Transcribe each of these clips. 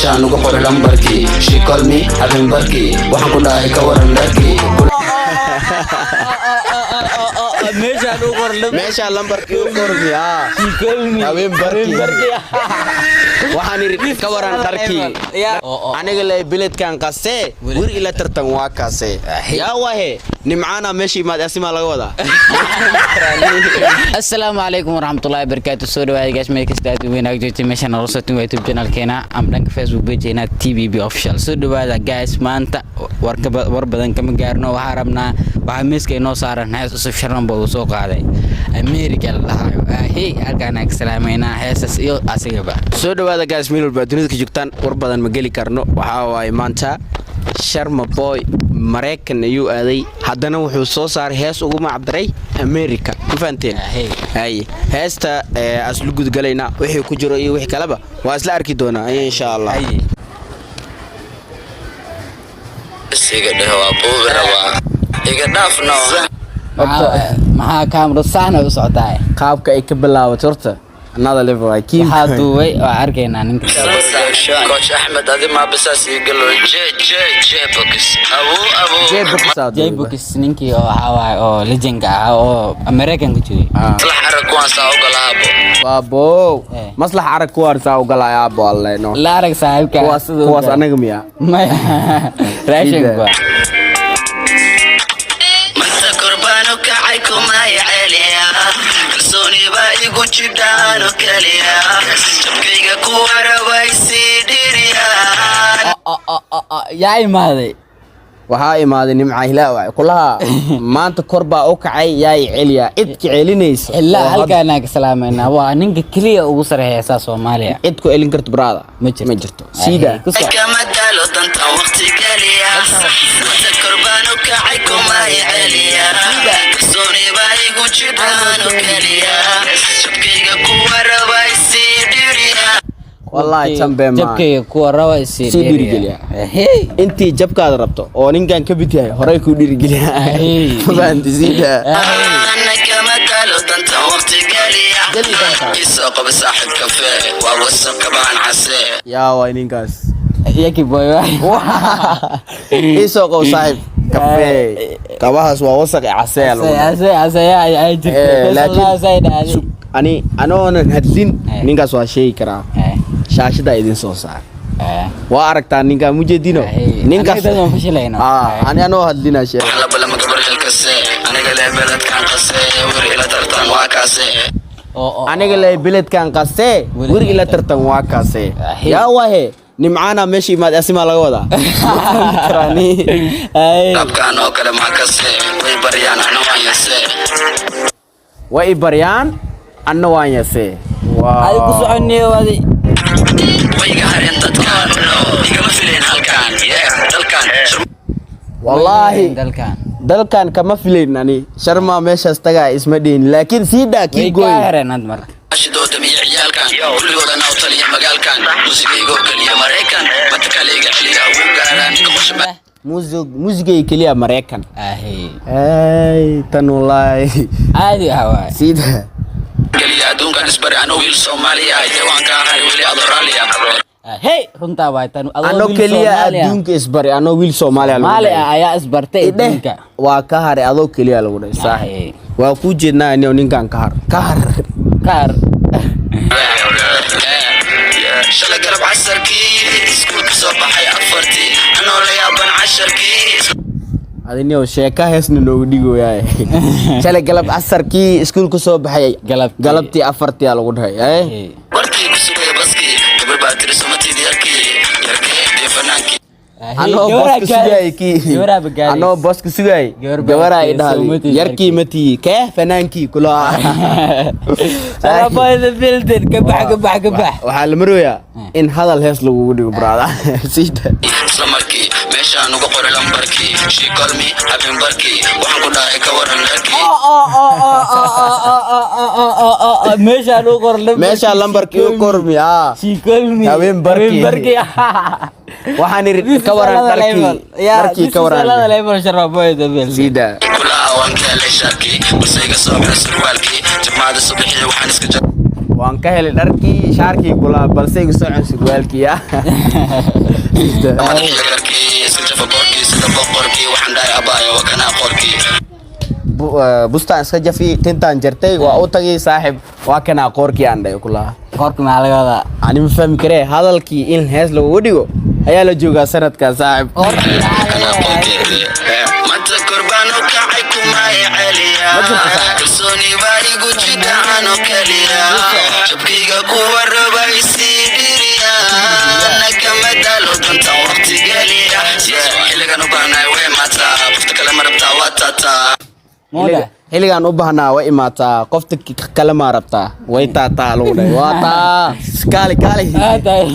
Meeshaan ugu qoray lambarkii. She call me habeen barkii. Waxaan ku dhahay, ka waran dharkii? Meeshaan u qor. Meeshaa lambarkii u qormi aa. Habeen barkii. Waxaan idhi, ka waran dharkii? Aniga lay beledkan qasee, wir ila tartan waa kaase. Yaa wahe Nimcaana meesha imaad, asimaa laga wadaa. Asalaamu calaykum waraxmatullaahi wabarakaatu. Soo dhawaada guys, meel kasta aad wanaag joogtay. Meesha nala socotin waa YouTube channelkeena ama dhanka Facebook pageena TBB Official. Soo dhawaada guys. Maanta warka war badan kama gaarno. Waxaa rabnaa, waxaa miiska inoo saaran hees cusub Sharma uu soo qaaday, America la dhahayo. Hey, halkaan aan ka salaameynaa heesas iyo asigaba. Soo dhawaada guys, meel walba dunida ka joogtaan. War badan ma geli karno. Waxaa waaye maanta Sharma Boy Maraykan ayuu aaday, haddana wuxuu soo saaray hees ugu macdaray America. Ma fahanteen? Hey. Haye, heesta aslu gudgalaynaa, wixii ku jiro iyo wixii kaleba waa isla arki doonaa insha Allah. Haye. Iga dheh, waa buubi rabaa, iga dhaafno. Maxaa kaamro saana u socotaa? Qaabka ay ka bilaabato horta another level ay keep Waxaa going. duubay waa arkaynaa ninka. Coach Axmed, adi maa bisaas ii galo. J J J Box abu abu. J Box aa duubay. J-Box, ninkii oo waxaa waaye oo legendka ahaa oo Americanka joogay. Ah. Maslax arag kuwaan saa ogolaabo. Baabo. Eh. Maslax arag kuwaan saa ugalaya aabo alle no. La arag saaxiibka. Kuwaas siduu kuwaas galay. Anaga miya? Maya, raashinka. Manta korbaano kacay kumaya celiya, kalsooni baa igu jidhaano keliya, jabkayga ku waraway sii dhiriyaan. Yaa imaaday? Waxaa imaaday Nimca Hilaaw kulaha. Maanta kor baa u kacay, yaa i celiya? Cid ka celinaysa Ilaa oo halkaanaa ka salaameynaa. Waa ninka keliya ugu sareeya heesaha Soomaaliya. Cid ku celin karto brother Ma jirto. Ma jirto siida. Ku soco. Kama daalo dantan waqti geliya, manta korbaano kacay kumaya celiya, kalsooni baa igu jidhaano keliya, jabkayga ku waraway sii dhiriya. Wallahi tan bee maa. Jabkayga kuwa raba isii Sii dhiirigeliya. Hey. Intii jabkaada rabto oo ninkan ka mid yahay horey kuu dhiirigeliya. Hey. Fahanti siida. Ana kama daalo dantan waqti geliya, isoo qaba saaxiib kafee, waa wasaq kabaan casee. Yaa waay ninkaas? Yaki Boy waay. Isoo qow saaxiib kafee, kabahaas waa wasaq ee casee lagu dhahay. Ase ase ay jirto. Laakiin Laakiin ani anoonan hadlin Eh. ninkaas waa sheegi karaa. Shaashada idin soo saar, waa aragtaa ninkaa mujeedino ninkaas. Aniga dad waan fashilayno. Ah, ani anoo hadlina sheeg. Laba gabar xilkase, aniga leh beledkan qase, wir ila tartan waa kaase. Aniga leh beledkan qasee, Weli wir ila tartan waa kaase. Ahi. Yaa wahe Nimcaana meesha imaad, asimaa laga wadaa. Karani. Qabkaan oo kale maa kase, way baryaan ana waan yase. Way i baryaan, anna waan yasee. Adi ku soconniyo adi. Wayga hareen dadkaan, igama fileen halkaan, yeah, dalkan. Wallaahi dalkan. Dalkan kama filayn ani Sharma meeshaas tagaa isma dhihin, laakiin sii daa. Way Keep kaa going. hereen had marka. Shidooda miyo ciyaalkan kulligooda naa u taliya magaalkan, muusigaygoo keliya Maraykan matakaliga celiya wuu gaaraa ninka qorshe. Muusig muusigay keliya Maraykan. Ahi. Ay tan wallaahi. Caadi ah waay. Sii daa. Geliya adduunkan isbari, anoo wiil Soomaaliya, waan kaa haray weli adoo raalliya. Hey, runtaa waay tan. Adoo Ano wiil keliya Soomaali ah. adduunka isbari, anoo wiil Soomaaliya lagu Soomaali dhahay. ah ayaa isbartay Idheh, adduunka. Waa ka haray adoo keliya lagu dhahay saaxib. Ahi. Waa kuu jeednaa inuu ninkan ka har ka har. Kaar. Shalay galab casarkii iskuulka soo baxay 4-tii, anoo la yaaban casharkii. Adinio sheeka heesna noogu dhigoyaay. Shalay galab casarkii iskuulka soo baxay. Galabtii. Galabtii 4-tii aa lagu dhahay eh? Hey. Warkii ku sugaya baskii, gabar baa tiri somatid yarkii yarkee dee fanaankii. Anoo baska sugayay kii, anoo baska sugayay, Gabar baa gabaraa tiri, i dhahday "Soo yarkii matii kee fanaankii kula." Sharma in the building. Ka bax, ka bax, ka bax. Waxaa la marooyaa in hadal hees lagugu dhigo brother sida. Isla markii meeshaan uga qoray lambarkii, she call me habeen barkii, waxaan ku dhahay, ka waran dharkii? Meeshaan u qor lambarkii. Meeshaa lambarkii u qormi aa. She call me Habeen barkii. Habeen barkii. Waxaan idhi, ka waran dharkii? Dharkii ka waran? Level Sharma Boy in the building. Sida. Kulaha. Waan ka helay shaarkii, balse iga soo xira surwaalkii. Jamaada subaxii waxaan iska Waan ka helay dharkii, shaarkii kula, balse igu soo cun surwaalkii ah. Madaxiyo garkii, iska jafa boorkii sida boqorkii. Waxaan dhahay abaayo, waa kanaa qoorkii. Bustaan iska jafi, tintaan jartay, waa u tagay saaxib, waa kanaa qoorkii aan dhahay kulaha. Qoorka maxaa laga wadaa? Ani ma fahmi karee, hadalkii in hees lagugu dhigo ayaa la joogaa sanadkan, saaxib. Kanaa qoorkii. Manta korbaan u kacay, kumay celiya. Kalsooni baa igu jidha ano keliya. Jabkayga kuwa raba isii dhiriya. Nakama daalo dantan waqti geliya. Xilligan u baahnay way imaataa, qofta kale ma rabtaa, waa taataa. Mooda. Xilligaan u baahnaa way imaataa, qofta kale maa rabtaa, way taataa lagu dhahay, waa taa, kaali kaali. Tahay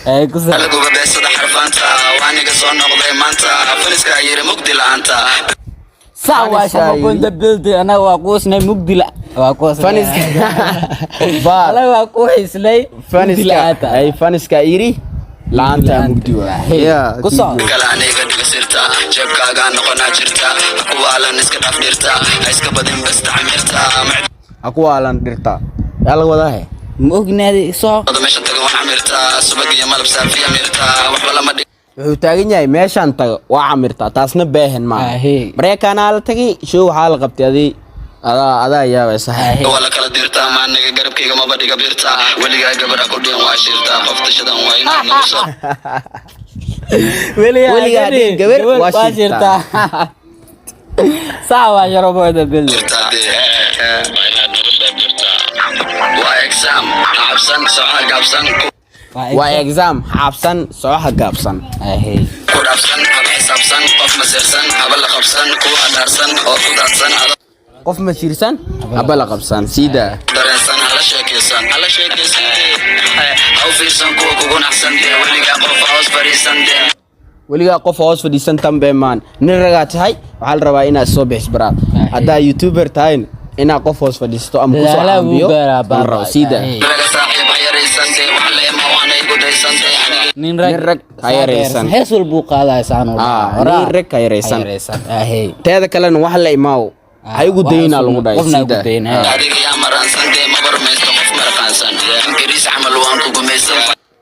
ay ku soo. Laguba beesada xarfaanta, waa niga soo noqday maanta. Faniska yiri mugdi la'aanta. Sax waa. Sharma in the building. Anaga waa kuusnay mugdi la waa kuusnay. Faniska baar. Anaga waa ku xiisnay mugdi faniska la'aanta. Ay faniska yiri la'aanta mugdi waa. Yeah. Ku soco. Kale aniga dhiga sirta, jeebkaagaa noqonaa jirta. Kuwaalan iska dhaaf dhirta, ha iska badin bas tacamirta. Ha ku waalan dhirta yaa laga wadaa he? Ma ognaadi soo. Meeshan taga waan camirtaa, subag iyo malab saafiya mirta, waxba lama dhig. Wuxuu taagan yahay meeshaan tago waa camirtaa, taasna beehen maaha. Ahe. Mareykanaa la tagay, show waxaa la qabtay, adii adaa yaabay sax. Ahe. Waa la kala dirtaa, ma aniga garabkayga maba dhiga birta. Weligaa gabadha ku dhihin waa shirtaa, qof tashadan waa inaad nagu soo. Weligaa dhihin gabar waa shirtaa. Sax waa Sharma in the building. Jirtaa dee, waa inaad nagu soo dirtaa. Waa exam cabsan, soxa gaabsan. Waa exam xaabsan, socoha gaabsan. Ahe. Ku dhaafsan haba xisaabsan, qof masirsan haba la qabsan, kuwa dhaarsan oo ku daadsan ado. Qof masiirsan haba la qabsan siida. Dareensan hala sheekaysan, hala sheekaysan dee, ha u fiirsan kuwa kugu naxsan dee, weligaa qof hoos fadhiisan dee. Weligaa qof hoos fadhiisan tanbe maan. Nin ragaa tahay, waxaa la rabaa inaad soo bixis baraad. Haddaa youtuber tahayna, inaad qof hoos fadhiisto ama kusoo Dadaalaha wuu caambiyo gaaraa, la baaba. rabo siida. Ahe. Raga saaxiib ha yaraysan dee, wax leema waana igu daysan dee aniga. Nin rag. Nin rag ha yaraysan. Hees walbuu qaadaya saan u. Ah, nin rag ha yaraysan. Ahe. Teeda kalena wax la imaaw ha igu daynaa lagu dhahay. Qofna igu siida. dayn, ah. Adiga yaa maraansan dee, ma barmaysto qof marqaansan, Ingiriis camal waan ku gumaysan.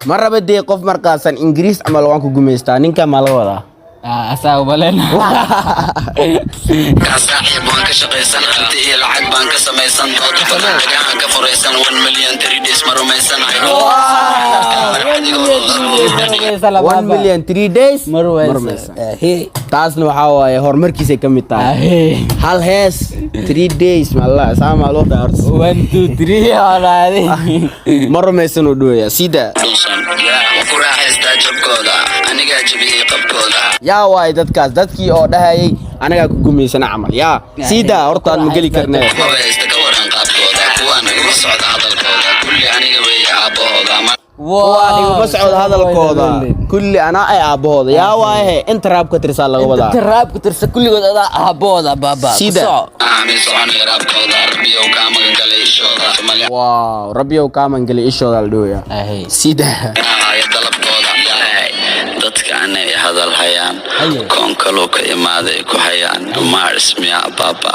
Ma raba dee qof markaasan, Ingiriis camal waan ku gumaystaa, ninka maa laga wadaa? Ah, asaa umalena. Kaa saaxiib waan ka shaqaysan, hanti iyo lacag baan ka samaysan, dooda badan dhagahan ka furaysan. 1 million 3 days ma rumaysanahay. 1 million 3 days ma ma rumaysan. Rumaysan. Taasna waxaa waaye horumarkiisay ka mid tahay. Hal hees 3 days mala saamaa loo dhahay horta. One, two, three, walaali. Ma rumaysan uu dhawaya sida. Dhunsan waan ku raaxaystaa jabkooda, anigaa jabiyey qabkooda. Yaa waay dadkaas, dadkii oo dhahayay anagaa ku gumaysana camal yaa siida, horta aan ma geli karnee. Maba haysta ka waran qaabkooda, kuwaan iguma socda hadalkooda, kulli aniga weeye aabbahooda ama. Kuwaan iguma socdo hadalkooda, kulli anaa ay aabbahooda. Yaa waaye inta raab ka tirsaa laga wadaa? Inta raab ku tirsa kulligood adaa aabahooda, baaba. Ku Sida. soco. Aami soconaya raabkooda, rabbiyow kaa magangalay ishooda. Somalia. Wow, rabbiyow kaa mangelay ishooda la dhawaya. Ahe. Sida. Haya dalabkooda dadka anay hadal hayaan. Haye. Koon kaluu ka imaaday ku hayaan Mars miya baaba?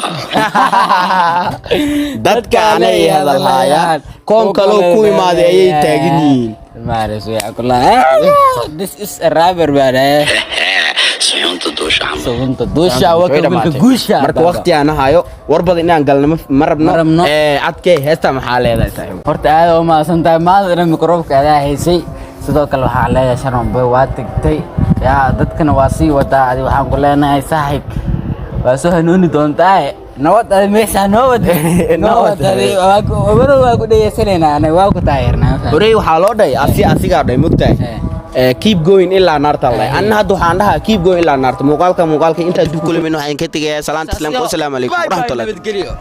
Dadka anay hadal hayaan, koon kaloo ku imaaday ayay taagan yihiin. Mars way kula. This is a rapper, man. Suxuunta duusha camal. Sugunta duusha waa Way ka dhamaatay. guusha. Marka baaba. waqti aan hayo, war badan inaan galno ma rabno. Ma rabno. Ee cadkee heesta maxaa leedahay, saaxiib? Horta aad u mahadsan tahay, maanta dhan mikrofonka adaa haysay. Sidoo kale waxaa leeyahay Sharma Boy waa tagtay yaa, dadkana waa sii wadaa. Adi waxaan ku leenahay saaxiib, waa soo hanuuni doontaa, nabad adi meesha noo wad noo wad adi waa ku dhegeysanaynaa, anaga waa ku taageernaa. Horey waxaa loo dhahay asi asigaa dhahay mogtahay. Eh. Ee, keep going ilaa naarta la dhahay. Anna hadda waxaan dhahaa keep going ilaa naarta. Muuqaalka intaa dib kulimin waxaan ka tegayaa salaanta islaamka. Wasalaamu calaykum waraxmatullahi. Nabadgelyo.